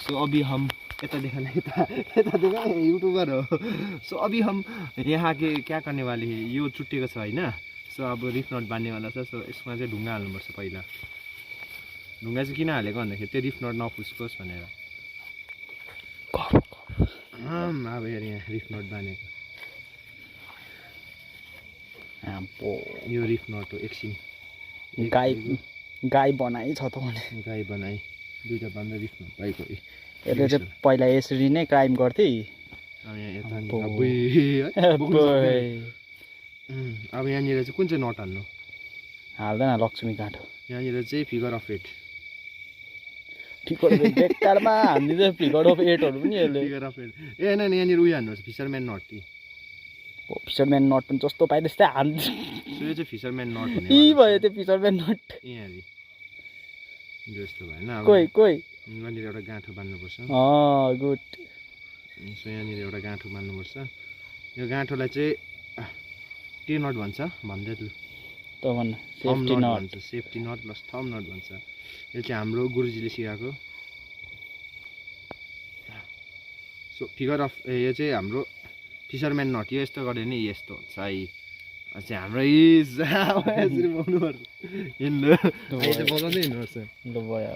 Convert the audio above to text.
so अभी हम यता देखना यता देखा यूट्यूबर हो सो अभी हम यहाँ के क्या करने वाले हैं यो चुट्टिएको छ हैन सो अब रिफ नट बान्नेवाला छ सो यसमा चाहिँ ढुङ्गा हाल्नुपर्छ पहिला ढुङ्गा चाहिँ किन हालेको भन्दाखेरि त्यो रिफ नट नफुस्कोस् भनेर अब हेर यहाँ रिफ नट बानेको यो रिफ नट हो एकछिन गाई बनाइ छ त गाई बनाई दुईटा बान्दा रिफ नट पाइको यसले चाहिँ पहिला यसरी नै क्राइम गर्थे अब यहाँनिर चाहिँ कुन चाहिँ नट हाल्नु हाल्दैन लक्ष्मी काठ यहाँनिर चाहिँ फिगर अफ 8 बेकारमा हाल्दिन्छ फिगर अफ 8 हरू पनि यसले फिगर अफ 8 ए हैन यहाँनिर उयो हाल्नुहोस् फिसरम्यान नट फिसरम्यान नट पनि जस्तो पाए त्यस्तै हाल्छ सो यो चाहिँ फिसरम्यान नट हुने यी भयो त्यो फिसरम्यान नट यहाँ जस्तो भएन कोही यहाँनिर एउटा गाँठो बान्नुपर्छ गुड सो यहाँनिर एउटा गाँठो बान्नुपर्छ यो गाँठोलाई चाहिँ के नट भन्छ भन्दै लु त भन्न सेफ्टी नट भन्छ सेफ्टी नट प्लस थम नट भन्छ यो चाहिँ हाम्रो गुरुजीले सिकाएको सो फिगर अफ यो चाहिँ हाम्रो फिसरम्यान नट यो यस्तो गऱ्यो नि यस्तो हुन्छ है चाहिँ हाम्रो यसरी बनाउनुपर्छ हिँड्नु बजाउँदै हिँड्नुपर्छ ल भयो